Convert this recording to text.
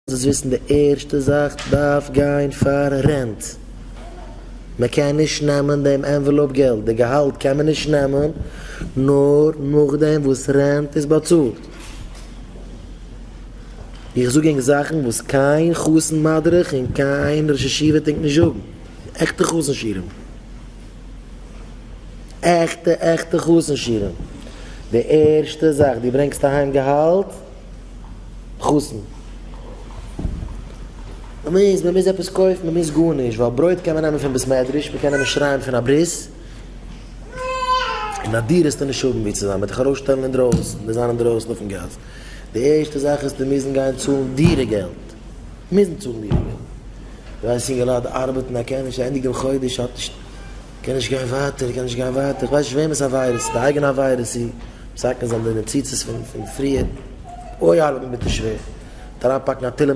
זאלסט וויסן די ערשטע זאך דארף גיין פאר rent, מען קען נישט נעמען דעם envelope געלט, די געהאלט קען מען נישט נעמען נאר נאכדעם וואס rent איז באצאלט. איך זאג ענק זאכן וואס קיין חתן מדריך און קיין ראש ישיבה וועט ענק נישט זאגן, עכטע חתן שיעורים. עכטע עכטע חתן שיעורים. די ערשטע זאך דו ברענגסט אהיים געהאלט, חתן. מען מוז, מען מוז עפעס קויפן, מען מוז גארנישט, ווייל ברויט קען מען נעמען פון בית מדרש, מען קען נעמען שיריים פון א ברית, און א דירה וועסטו נישט האבן וואו צו זיין, מען וועט דיך ארויסשטעלן אינדרויסן, מיר זיין אינדרויסן אויפן גאס. די ערשטע זאך איז צו מוזן גיין צאלן דירה געלט. מוזן צאלן דירה געלט. דו ווייסט אינגעלייט ארבעטן, ער קען נישט, ער ענדיגט דעם חודש, האט נישט, קען נישט גיין ווייטער, קען נישט גיין ווייטער, איך ווייס נישט וועמענס עבירות, די אייגענע עבירות צו מתקן זיין די ניצוצות פון פריער, אוי ארבעט מען ביטער שווער, אריינפאקן א תהלים.